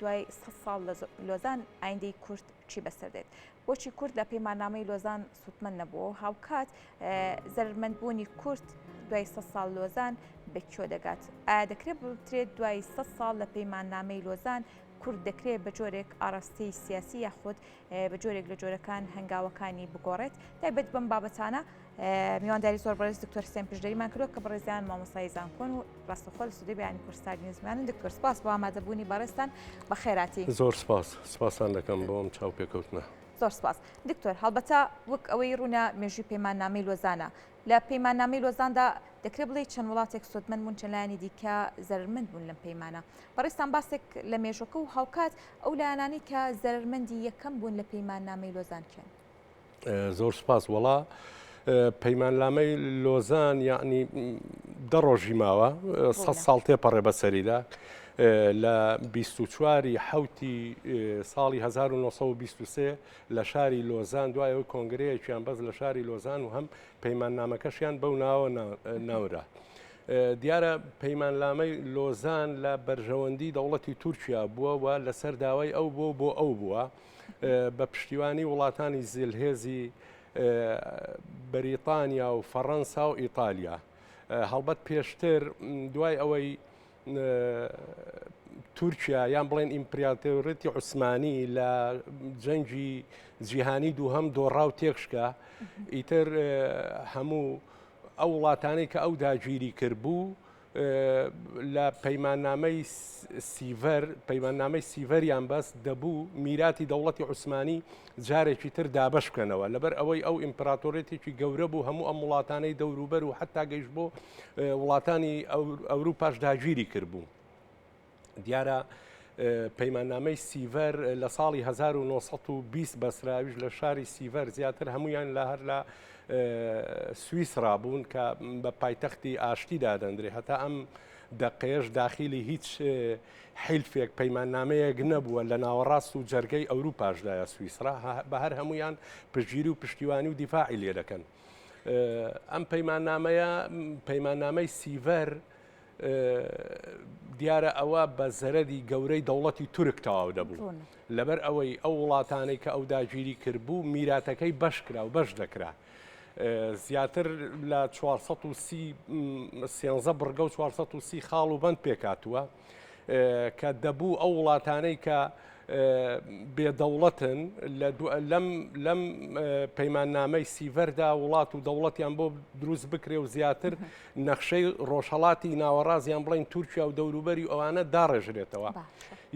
دوای سەد ساڵ لە لۆزان ئایندەی کورد چی بەسەر دێت؟ بۆچی کورد لە پەیماننامەی لۆزان سوودمەند نەبووە و هاوکات زەرەرمەندبوونی کورد دوای سەد ساڵ لۆزان بە کوێ دەگات؟ ئایا دەکرێت بوترێت دوای سەد ساڵ لە پەیماننامەی لۆزان کورد دەکرێت بە جۆرێک ئاراستەی سیاسی یاخود بە جۆرێک لە جۆرەکان هەنگاوەکانی بگۆڕێت؟ تایبەت بەم بابەتانە میوانداری زۆر بەڕێز دکتۆر حسێن پشدەریمان کردووە کە بەڕێزیان مامۆستای زانکۆن و ڕاستەخۆ لە ستۆدیۆی بەیانی کوردستان نیوزمانن. دکتۆر سپاس بۆ ئامادەبوونی بەڕێزتان، بەخێراتی. زۆر سپاس، سپاستان دەکەم بۆ ئەم چاوپێکەوتنە. زۆر سپاس دکتۆر. هەڵبەتە وەک ئەوەی ڕوونە مێژووی پەیماننامەی لۆزانە. لە پەیماننامەی لۆزاندا دەکرێت بڵێی چەند وڵاتێک سوودمەند بوون، چەند لایەنی دیکە زەرەرمەند بوون لەم پەیمانە. بەڕێزتان باسێک لە مێژووەکە و هاوکات ئەو لایەنانەی کە زەرەرمەندی یەکەم بوون لە پەیماننامەی لۆزان کێن؟ زۆر سپاس. وەڵا پەیماننامەی لۆزان یعنی دە ڕۆژی ماوە سە ساڵ تێپەڕێ بەسەریدا لە 24 حوتی ساڵی 1923 لە شاری لۆزان دوای ئەوەی کۆنگرەیەکیان بەس لە شاری لۆزان و هەم پەیماننامەکەشیان بەو ناوە ناورا. دیارە پەیماننامەی لۆزان لە بەرژەوەندی دەوڵەتی تورکیا بووە و لەسەر داوای ئەو بۆ بۆ ئەو بووە بە پشتیوانی وڵاتانی زلهێزی بەریتانیا و فەڕەنسا و ئیتالیا. هەڵبەت پێشتر دوای ئەوەی تورکیا یان بڵێن ئیمپریاتۆریەتی عوسمانی لە جەنگی جیهانی دووهەم دۆڕا و تێکشکا، ئیتر هەموو ئەو وڵاتانەی کە ئەو داگیری کردبوو لە پەیماننامەی سیڤەر پەیماننامەی سیڤەریان بەست دەبوو میراتی دەوڵەتی عوسمانی جارێکی تر دابەش بکەنەوە لەبەر ئەوەی ئەو ئیمپراتۆریەتێکی گەورە بوو هەموو ئەم وڵاتانەی دەوروبەر و حتا گەیشت بۆ وڵاتانی ئەوروپاش داگیری کردبوو. دیارە پەیماننامەی سیڤەر لە ساڵی 1920 بەسراویش لە شاری سیڤەر زیاتر هەمویان لە هەر لە سویسرا بوون کە بە پایتەختی ئاشتی دادەندرێ هەتا ئەم دەقەیەش داخیلی هیچ حیلفێک پەیماننامەیەک نەبووە لە ناوەڕاست و جەرگەی ئەوروپاشدایە سویسرا بە هەر هەمویان پشتگیری و پشتیوانی و دیفاعی لێ دەکەن ئەم پەیماننامەیە پەیماننامەی سیڤەر دیارە ئەوە بە زەرەری گەورەی دەوڵەتی تورک تەواو دەبوو لەبەر ئەوەی ئەو وڵاتانەی کە ئەو داگیری کردبوو میراتەکەی بەش کرا و بەش دەکرا زیاتر لە 430 بڕگە و 430 خاڵ و بەند پێکاتووە کە دەبوو ئەو وڵاتانەی کە بێدەوڵەتن لەم لەم پەیماننامەی سیڤەردا وڵات و دەوڵەتیان بۆ دروست بکرێ و زیاتر نەخشەی ڕۆژهەڵاتی ناوەڕاست یان بڵین تورکیا و دەوروبەری ئەوانە داڕێژرێتەوە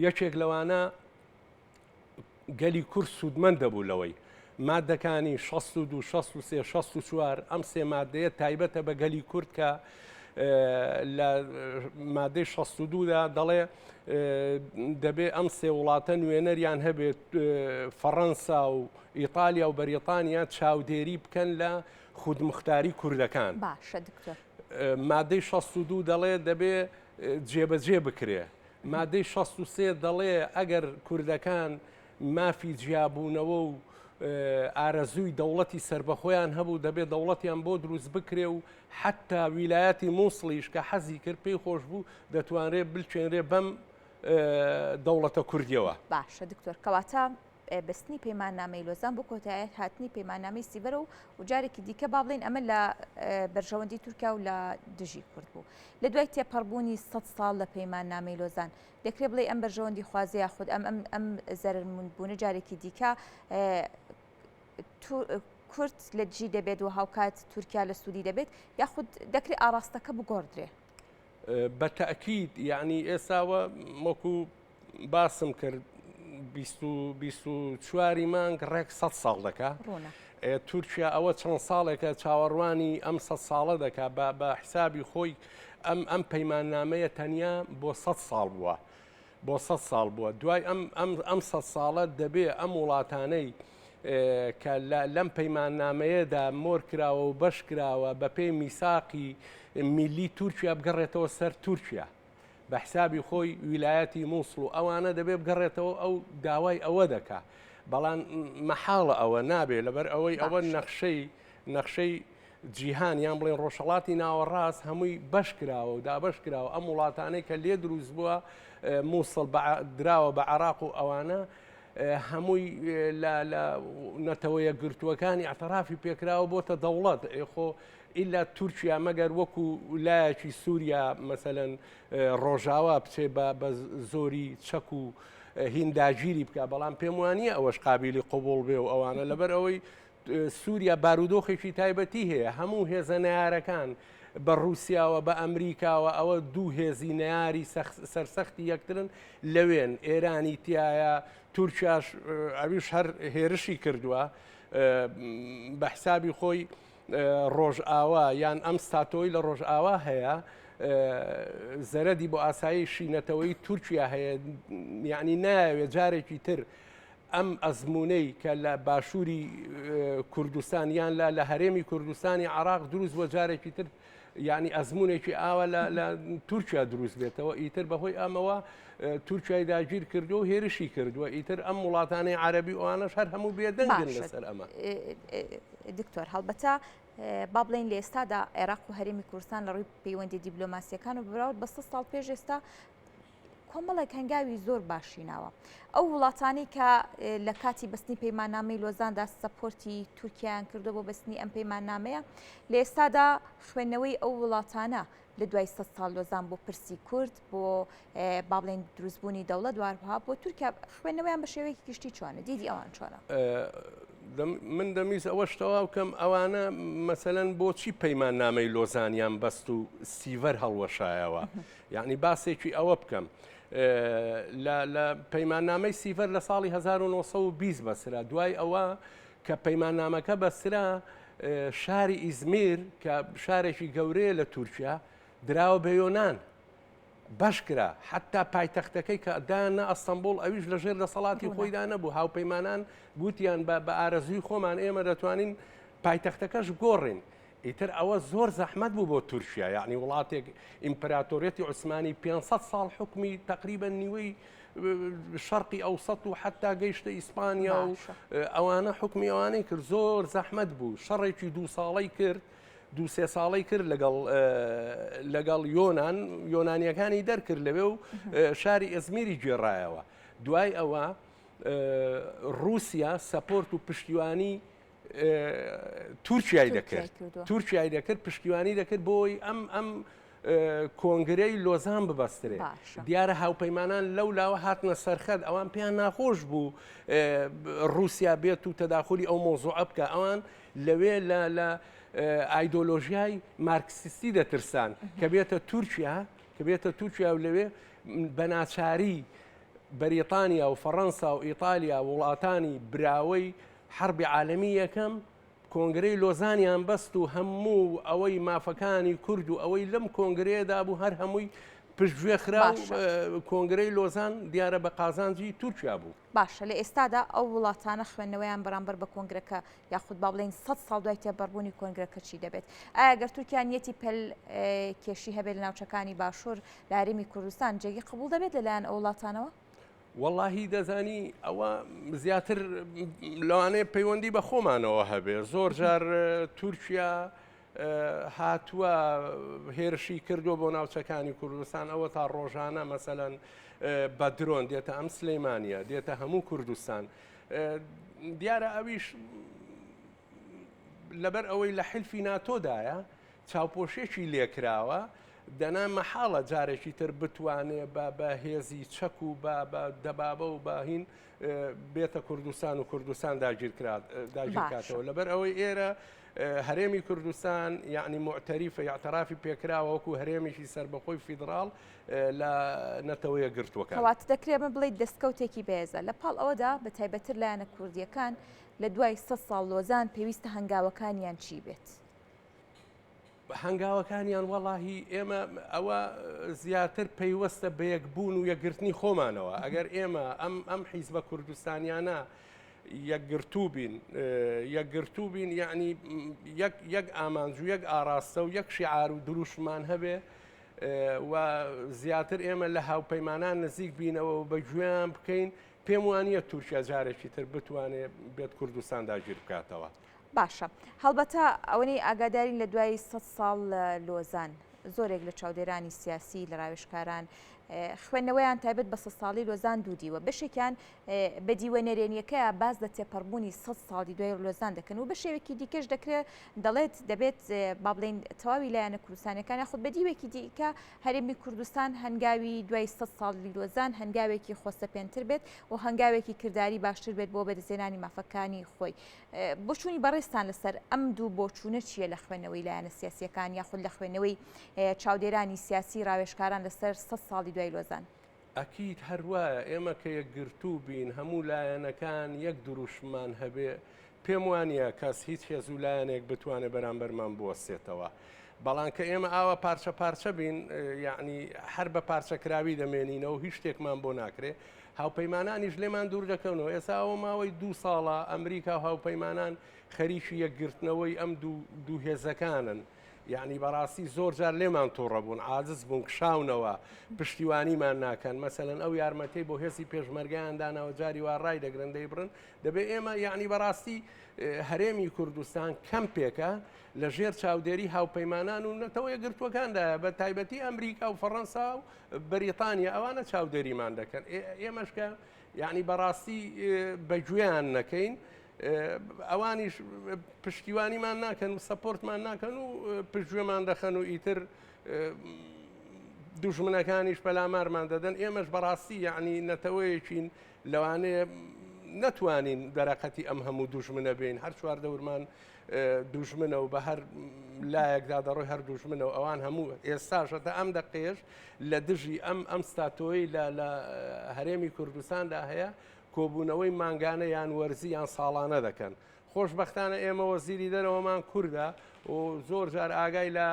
یەکێک لەوانە گەلی کورد سوودمەند دەبوو لەوەی مادەکانی 62 63 64 ئەم سێ مادەیە تایبەتە بە گەلی کورد کە لە مادەی 62دا دەڵێ دەبێ ئەم سێ وڵاتە نوێنەریان هەبێت فەڕەنسا و ئیتالیا و بەریتانیا چاودێری بکەن لە خودموختاری کوردەکان. باشە دکتۆر. مادەی 62 دەڵێ دەبێ جێبەجێ بکرێ. مادەی 63 دەڵێ ئەگەر کوردەکان مافی جیابوونەوە و ئارەزووی دەوڵەتی سەربەخۆیان هەبوو دەبێ دەوڵەتیان بۆ دروست بکرێ و حەتتا ویلایەتی مووسڵیش کە حەزی کرد پێی خۆش بوو دەتوانرێ بلکێنرێ بەم دەوڵەتە کوردیەوە. باشە دکتۆر کەواتە بەستنی پەیماننامەی لۆزان بۆ کۆتایی هاتنی پەیماننامەی سیڤەرە و و جارێکی دیکە با بڵێین ئەمە لە بەرژەوەندی تورکیا و لە دژی کورد بوو. لە دوای تێپەڕبوونی سەد ساڵ لە پەیماننامەی لۆزان دەکرێ بڵێی ئەم بەرژەوەندی خوازە یاخود ئەم ئەم ئەم زەرەرموندبوونە جارێکی دیکە کورد لە دژی دەبێت و هاوکات تورکیا لە سوودی دەبێت یاخود دەکرێت ئاراستەکە بگۆڕدرێ؟ بە تەئکید یعنی ئێستاوە وەکو باسم کرد 24 مانگ ڕێک 100 ساڵ دەکا تورکیا ئەوە چەند ساڵێکە چاوەڕوانی ئەم سە ساڵە دەکا بە بە حسابی خۆی ئەم ئەم پەیماننامەیە تەنیا بۆ 100 ساڵ بووە بۆ 100 ساڵ بووە دوای ئەم ئەم ئەم 100 ساڵە دەبێ ئەم وڵاتانەی کە لەم پەیماننامەیەدا مۆر کراوە و بەش کراوە بەپێی میساقی میلی تورکیا بگەڕێتەوە سەر تورکیا. بە حسابی خۆی ویلایەتی مووسڵ و ئەوانە دەبێ بگەڕێتەوە ئەو داوای ئەوە دەکا بەڵام مەحاڵە ئەوە نابێ لەبەر ئەوەی ئەوە نەخشەی نەخشەی. جیهان یان بڵێن ڕۆژهەڵاتی ناوەڕاست هەمووی بەش کراوە و دابەش کراوە ئەم وڵاتانەی کە لێ دروست بووە مووسڵ دراوە بە عراق و ئەوانە هەمووی لە نەتەوە یەکگرتووەکانی اعترافی پێکراوە بۆتە دەوڵەت خۆ ئیلا تورکیا مەگەر وەکو لایەکی سووریا مەسەەن ڕۆژاوا بچێ بە زۆری چەک و هین داگیری بکە بەڵام پێم وانە ئەوەش قابلی قوبول بێ و ئەوانە لەبەر ئەوەی سووریا بارودۆخێکی تایبەتی هەیە، هەموو هێزە نەیارەکان بە ڕووسیاوە بە ئەمریکاوە ئەوە دوو هێزی نەیاری سەرسەختی یەکترن لەوێن، ئێرانی تایە، تورکیاش ئەویش هەر هێرشی کردووە بە حسابی خۆی ڕۆژئاوا یان ئەم ستاتۆی لە ڕۆژئاوا هەیە زەرەدی بۆ ئاسایشی نەتەوەی تورکیا هەیە یعنی نایەوێت جارێکی تر ئەم ئەزموونەی کە لە باشووری کوردستان یان لە لە هەرێمی کوردستانی عراق دروست بۆ جارێکی تر یعنی ئەزمونێکی ئاوا لە تورکیا دروست بێتەوە ئیتر بەهۆی ئەمەوە تورکیای داگیر کردو و هێرشی کردووە ئیتر ئەم وڵاتانەی عەربی ئەوانەش هەر هەموو بێدەنگن لەسەر ئەمە. دکتۆر هەڵبەتە با بڵێین لە ئێستادا عێراق و هەرێمی کوردستان لە ڕووی پەیوەندی دیبلۆماسیەکان و بەراورد بە 100 ساڵ پێش ئێستا کۆمەڵێک هەنگاوی زۆر باشی ناوە. ئەو وڵاتانەی کە لە کاتی بەستنی پەیماننامەی لۆزاندا support ی تورکیایان کردو بۆ بەستنی ئەم پەیماننامەیە، لە ئێستادا خوێندنەوەی ئەو وڵاتانە لە دوای سە ساڵ لۆزان بۆ پرسی کورد بۆ با بڵێن دروستبوونی دەوڵەت وارها بۆ تورکیا خوێندنەوەیان بە شێوەیەکی گشتی چۆنە دیدی ئەوان چۆنە؟ من دەمیست ئەوەش تەواو کەم ئەوانە مەسەلەن بۆچی پەیماننامەی لۆزانیان بەست و سیڤەر هەڵوەشایەوە یەعنی باسێکی ئەوە بکەم لە پەیماننامەی سیڤەر لە ساڵی 1920 بەسرا دوای ئەوە کە پەیماننامەکە بەسرا شاری ئیزمیر کە شارێکی گەورەیە لە تورکیا دراوە بە یۆناان بەش کرا حتا پایتەختەکەی کە دایان ئەستەمبول ئەویش لەژێر دەسەڵاتی خۆیدا نەبوو هاوپەیمانان گوتیان بە ئارەزوی خۆمان ئێمە دەتوانین پایتەختەکەش گۆڕین ئیتر ئەوە زۆر زەحمەت بوو بۆ تورکیا، یەعنی وڵاتێک ئیمپراتۆریەتی عوسمانی 500 ساڵ حوکمی تەقریبەن نیوەی شەرقی ئەوسەت و حەتا گەیشتە ئیسپانیا و ئەوانە حوکمی ئەوانەی کرد زۆر زەحمەت بوو شەڕێکی دوو ساڵەی کرد دوو سێ ساڵەی کرد لەگەڵ لەگەڵ یۆناان یۆنانیەکانی دەرکرد لەوێ و شاری ئەزمیری گێڕایەوە دوای ئەوە رووسیا support و پشتیوانی تورکیای دەکرد تورکیای دەکرد پشتیوانی دەکرد بۆی ئەم ئەم کۆنگرەی لۆزان ببەسترێ دیارە هاوپەیمانان لەو لاوە هاتنە سەرخەت ئەوان پێیان ناخۆش بوو رووسیا بێت و تەداخلی ئەو مۆزوعە بکە ئەوان لەوێ لە لە ئایدۆلۆژیای مارکسیستی دەترسان کە بێتە تورکیا کە بێتە تورکیا و لەوێ بە ناچاری بەریتانیا و فەڕەنسا و ئیتالیا وڵاتانی براوەی حەربی عالەمی یەکەم کۆنگرەی لۆزانیان بەست و هەموو ئەوەی مافەکانی کورد و ئەوەی لەم کۆنگرەیەدا بوو هەر هەمووی پشتگوێ خرا و کۆنگرەی لۆزان دیارە بە قازانجی تورکیا بوو. باشە لە ئێستادا ئەو وڵاتانە خوێندنەوەیان بەرامبەر بە کۆنگرەکە یاخود با بڵێین سەد ساڵ دوای تێپەڕبوونی کۆنگرەکە چی دەبێت؟ ئایا گەر تورکیا نیەتی پەل کێشی هەبێت لە ناوچەکانی باشوور لە هەرێمی کوردستان جێگەی قبوڵ دەبێت لەلایەن ئەو وڵاتانەوە؟ وەڵاهی دەزانی ئەوە زیاتر لەوانەیە پەیوەندی بە خۆمانەوە هەبێ زۆر جار تورکیا هاتووە هێرشی کردووە بۆ ناوچەکانی کوردستان ئەوە تا ڕۆژانە مەسەەن بە درۆن دێتە ئەم سلەیمانە دێتە هەموو کوردستان دیارە ئەویش لەبەر ئەوەی لە حلفی ناتۆدایە چاوپۆشێکی لێکراوە دەنا مەحاڵە جارێکی تر بتوانێ بە بە هێزی چەک و بە بە دەبابە و بە هین بێتە کوردستان و کوردستان داگیرکرات داگیرکاتەوە لەبەر ئەوەی ئێرە هەرێمی کوردستان یعنی معتەریفە یاعترافی پێکراوە وەکو هەرێمێکی سەربەخۆی فیدراڵ لە نەتەوە یەکگرتووەکان. کەواتە دەکرێ ئەمە بڵێیت دەستکەوتێکی بەهێزە. لە پاڵ ئەوەدا بە تایبەتتر لایەنە کوردییەکان لە دوای سەد ساڵ لۆزان پێویستە هەنگاوەکانیان چی بێت؟ هەنگاوەکانیان وەڵاهی ئێمە ئەوە زیاتر پەیوەستە بە یەکبوون و یەکگرتنی خۆمانەوە ئەگەر ئێمە ئەم ئەم حیزبە کوردستانیانە یەکگرتوو بین یەکگرتوو بین یعنی یەک یەک ئامانج و یەک ئاراستە و یەک شعار و دروشمان هەبێ و زیاتر ئێمە لە هاوپەیمانان نزیک بینەوە و بە گوێیان بکەین پێم وانە تورکیا جارێکی تر بتوانێ بێت کوردستان داگیر بکاتەوە. باشە هەڵبەتە ئەوەنەی ئاگادارین لە دوای سە ساڵ لە لۆزان زۆرێک لە چاودێرانی سیاسی لە ڕاوێژکاران خوێندنەوەیان تایبەت بە سە ساڵی لۆزان دوو دیوە بەشێکیان بە دیوە نەرێنیەکەیە باس لە تێپەڕبوونی سە ساڵی دوای لۆزان دەکەن و بە شێوێکی دیکەش دەکرێت دەڵێت دەبێت با بڵێین تەواوی لایەنە کوردستانەکان یاخود بە دیوێکی دیکە هەرێمی کوردستان هەنگاوی دوای سە ساڵی لۆزان هەنگاوێکی خۆسەپێنتر بێت و هەنگاوێکی کرداری باشتر بێت بۆ بەدەستهێنانی مافەکانی خۆی. بۆچوونی بەڕێزتان لەسەر ئەم دوو بۆچوونە چییە لە خوێندنەوەی لایەنە سیاسییەکان یاخود لە خوێندنەوەی چاودێرانی سیاسی ڕاوێژکاران لەسەر سە ساڵی دوای لۆزان؟ ئەکید هەر وایە، ئێمە کە یەکگرتوو بین، هەموو لایەنەکان یەک دروشممان هەبێ، پێم وانییە کەس، هیچ هێز و لایەنێک بتوانێ بەرامبەرمان بوەستێتەوە. بەڵام کە ئێمە ئاوا پارچە پارچە بین، یەعنی هەر بە پارچەکراوی دەمێنینەوە و هیچ شتێکمان بۆ ناکرێ. هاوپەیمانانیش لێمان دوور دەکەونەوە. ئێستا ئەوە ماوەی دوو ساڵە ئەمریکا و هاوپەیمانان خەریکی یەکگرتنەوەی ئەم دوو هێزەکانن. یەعنی بەڕاستی زۆر جار لێمان توڕە بوون، عاجز بوون، کشاونەوە، پشتیوانیمان ناکەن. مەسەلەن ئەو یارمەتیەی بۆ هێزی پێشمەرگەیان داناوە جاری وا ڕای دەگرن دەیبڕن. دەبێ ئێمە یەعنی بەڕاستی هەرێمی کوردستان کەمپێکە لە ژێر چاودێری هاوپەیمانان و نەتەوە یەکگرتووەکاندایە، بە تایبەتی ئەمریکا و فەڕەنسا و بەریتانیا ئەوانە چاودێریمان دەکەن. ئێمەش کە یەعنی بەڕاستی بەگوێیان نەکەین ئەوانیش پشتیوانیمان ناکەن و سەپۆرتمان ناکەن و پشتگوێمان دەخەن و ئیتر دوژمنەکانیش پەلامارمان دەدەن. ئێمەش بەڕاستی یەعنی نەتەوەیەکین لەوانەیە نەتوانین دەرەقەتی ئەم هەموو دوژمنە بین، هەر چواردەورمان دوژمنە و بە هەر لایەکدا دەڕۆی هەر دوژمنە و ئەوان هەموو ئێستاشە تا ئەم دەقەیەش لە دژی ئەم ئەم ستاتۆی لە لە هەرێمی کوردستاندا هەیە کۆبوونەوەی مانگانە یان وەرزی یان ساڵانە دەکەن. خۆشبەختانە ئێمە وەزیری دەرەوەمان کوردە و زۆر جار ئاگای لە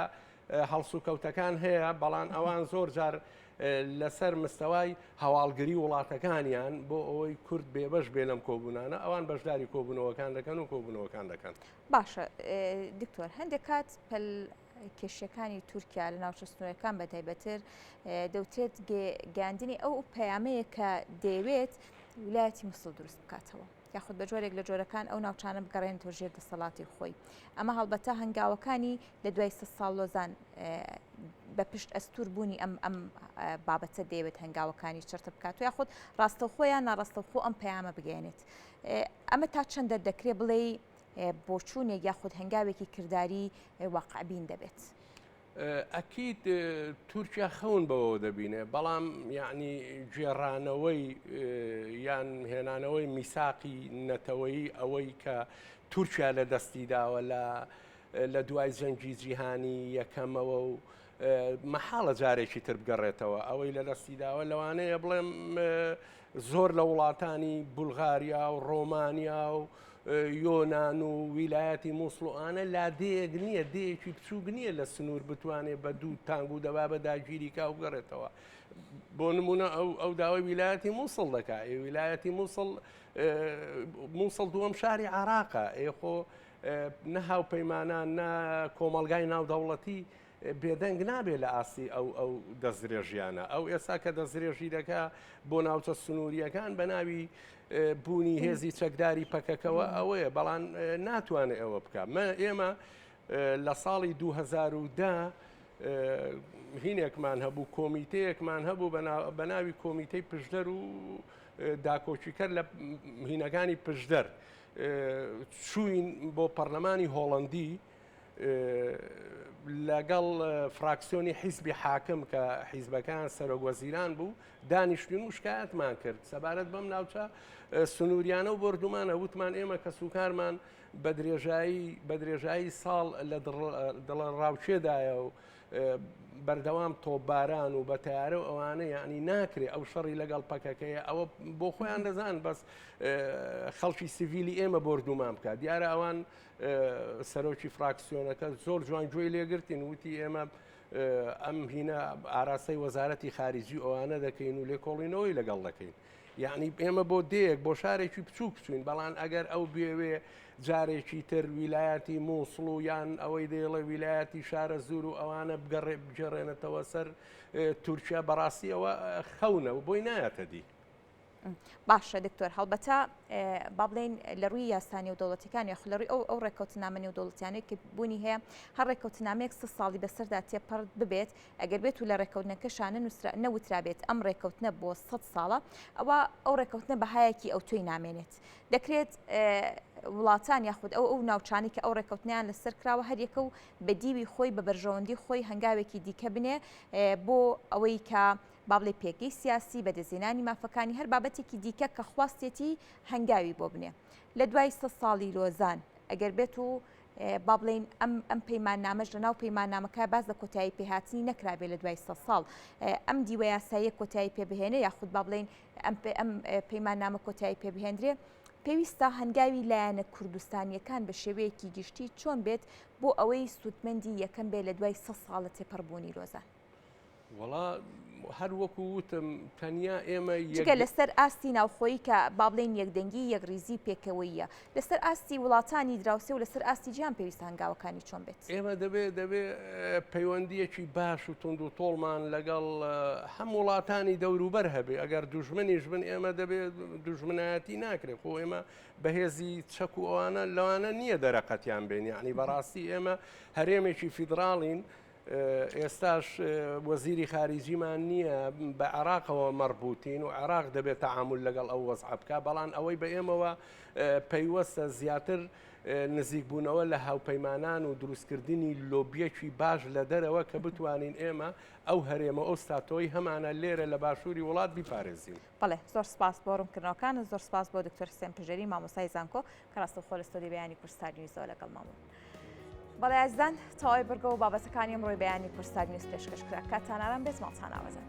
هەڵسوکەوتەکان هەیە، بەڵام ئەوان زۆر جار لەسەر مستەوای هەواڵگری وڵاتەکانیان بۆ ئەوەی کورد بێبەش بێ لەم کۆبوونانە ئەوان بەشداری کۆبوونەوەکان دەکەن و کۆبوونەوەکان دەکەن. باشە دکتۆر هەندێک کات پەل کێشەکانی تورکیا لە ناوچە سنوورەکان بە تایبەتر دەوترێت گەیاندنی ئەو پەیامەیە کە دەیەوێت ویلایەتی موسڵ دروست بکاتەوە. یاخود بە جۆرێک لە جۆرەکان ئەو ناوچانە بگەڕێنێتەوە ژێر دەسەڵاتی خۆی. ئەمە هەڵبەتە هەنگاوەکانی لە دوای سە ساڵ لۆزان بە پشت ئەستور بوونی ئەم ئەم بابەتە دەیەوێت هەنگاوەکانی چڕتر بکات و یاخود ڕاستەوخۆ یان ناڕاستەوخۆ ئەم پەیامە بگەیەنێت. ئەمە تا چەندە دەکرێ بڵێی بۆچوونێک یاخود هەنگاوێکی کرداری واقعبین دەبێت؟ ئەکید تورکیا خەون بەوەوە دەبینێ، بەڵام یەعنی گێڕانەوەی یان هێنانەوەی میساقی نەتەوەیی ئەوەی کە تورکیا لە دەستی داوە لە لە دوای جەنگی جیهانی یەکەمەوە و مەحاڵە جارێکی تر بگەڕێتەوە ئەوەی لە دەستی داوە لەوانەیە بڵێم زۆر لە وڵاتانی بولغاریا و ڕۆمانیا و یۆنان و ویلایەتی موسڵ و ئانە لادێیەک نییە، دێیەکی بچووک نییە لە سنوور بتوانێ بە دوو تانگ و دەبابە داگیری کا و بگەڕێتەوە. بۆ نمونە ئەو ئەو داوای ویلایەتی موسڵ دەکا ئێ ویلایەتی موسڵ موسڵ دووەم شاری عراقە ئێ خۆ نە هاوپەیمانان نە کۆمەڵگای ناودەوڵەتی بێدەنگ نابێت لە ئاستی ئەو ئەو دەستدرێژیانە. ئەو ئێستا کە دەستدرێژی دەکا بۆ ناوچە سنوورییەکان بە ناوی بوونی هێزی چەکداری پەکەکەوە ئەوەیە، بەڵام ناتوانێت ئەوە بکا. ئێمە لە ساڵی 2010 هینێکمان هەبوو، کۆمیتەیەکمان هەبوو بە ناوی کۆمیتەی پشدەر و داکۆکیکەر لە هینەکانی پشدەر. چووین بۆ پەرلەمانی هۆڵەندی، لەگەڵ فراکسیۆنی حیزبی حاکم کە حیزبەکان سەرۆک وەزیران بوو دانیشتین و شکایەتمان کرد سەبارەت بەم ناوچە سنووریانە و بۆردومانە وتمان ئێمە کەسوکارمان بە درێژایی بە درێژایی ساڵ لە دڵە ڕاوکێدایە و بەردەوام تۆپباران و بە تەیارە و ئەوانە یعنی ناکرێ ئەو شەڕی لەگەڵ پەکەکەیە ئەوە بۆ خۆیان دەزان بەس خەڵکی سیڤیلی ئێمە بۆردومان بکات دیارە ئەوان سەرۆکی فراکسیۆنەکە زۆر جوان گوێی لێگرتین وتی ئێمە ئەم هینە ئاراستەی وەزارەتی خارجی ئەوانە دەکەین و لێکۆڵینەوەی لەگەڵ دەکەین یعنی ئێمە بۆ دێیەک بۆ شارێکی بچووک بچوین بەڵام ئەگەر ئەو بێوێ جارێکی تر ویلایەتی مووسڵ و یان ئەوەی دەیڵێ ویلایەتی شارە زور و ئەوانە بگەڕێ بگەڕێنێتەوە سەر تورکیا بەڕاستی ئەوە خەونە و بۆی نایەتە دی. باشە دکتۆر هەڵبەتە با بڵێین لە ڕووی یاسا نێودەوڵەتیەکان یاخود لە ڕووی ئەو ئەو ڕێککەوتنامە نێودەوڵەتیانەی کە بوونی هەیە هەر ڕێککەوتنامەیەک سە ساڵی بەسەردا تێپەڕ ببێت ئەگەر بێت و لە ڕێککەوتنەکەشا نەنووسرا نەوترابێت ئەم ڕێککەوتنە بۆ سە ساڵە ئەوە ئەو ڕێککەوتنە بەهایەکی ئەوتۆی نامێنێت دەکرێت وڵاتان یاخود ئەو ئەو ناوچانی کە ئەو ڕێککەوتنیان لەسەر کراوە هەریەکە و بە دیوی خۆی بە بەرژەوەندی خۆی هەنگاوێکی دیکە بنێ بۆ ئەوەی کە با بڵێ پێگەی سیاسی، بەدەستهێنانی مافەکانی، هەر بابەتێکی دیکە کە خواستێتی هەنگاوی بۆ بنێ. لە دوای سە ساڵی لۆزان، ئەگەر بێت و با بڵێین ئەم ئەم پەیماننامەش لە ناو پەیماننامەکە باس لە کۆتایی پێهاتنی نەکرابێ لە دوای سە ساڵ ئەم دیوە یاساییە کۆتایی پێ بهێنێ یاخود با بڵێین ئەم ئەم پەیماننامە کۆتایی پێ بهێندرێ پێویستە هەنگاوی لایەنە کوردستانیەکان بە شێوەیەکی گشتی چۆن بێت بۆ ئەوەی سوودمەندی یەکەم بێ لە دوای سە ساڵە تێپەڕبوونی لۆزان؟ وەڵا هەر وەکو وتم تەنیا ئێمە جگە لەسەر ئاستی ناوخۆیی کە با بڵێین یەکدەنگی یەکڕیزی پێکەوەییە لەسەر ئاستی وڵاتانی دراوسێ و لەسەر ئاستی جیهان پێویستە هەنگاوەکانی چۆن بێت؟ ئێمە دەبێ دەبێ پەیوەندیەکی باش و توند و تۆڵمان لەگەڵ هەم وڵاتانی دەوروبەر هەبێ ئەگەر دوژمنیش بن ئێمە دەبێ دوژمنایەتی ناکرێت خۆ ئێمە بەهێزی چەک و ئەوانە لەوانە نییە دەرەقەتیان بێن یعنی بەڕاستی ئێمە هەرێمێکی فیدراڵین ئێستاش وەزیری خاریجیمان نییە بە عێراقەوە مەڕبوتین و عێراق دەبێت تەعامول لەگەڵ ئەو وەزعە بکا بەڵام ئەوەی بە ئێمەوە پەیوەستە زیاتر نزیکبوونەوە لە هاوپەیمانان و دروستکردنی لۆبیەکی باش لە دەرەوە کە بتوانین ئێمە ئەو هەرێمە ئەو ستاتۆی هەمانە لێرە لە باشووری وڵات بیپارێزین. بەڵێ زۆر سپاس بۆ ڕوونکردنەوەکانت، زۆر سپاس بۆ دکتۆر حسێن پژێری مامۆستای زانکۆ کە ڕاستەوخۆ لە ستۆدیۆی بەیانی کوردستان نیوزەوە لەگەڵمان بوون. بەڵێ ئازیزان تەواوی بڕگە و بابەتەکانی ئەمڕۆی بەیانی کوردستان نیوز پێشکەش کرا. کاتتان ئارام بێت، ماڵتان ئاوەدان.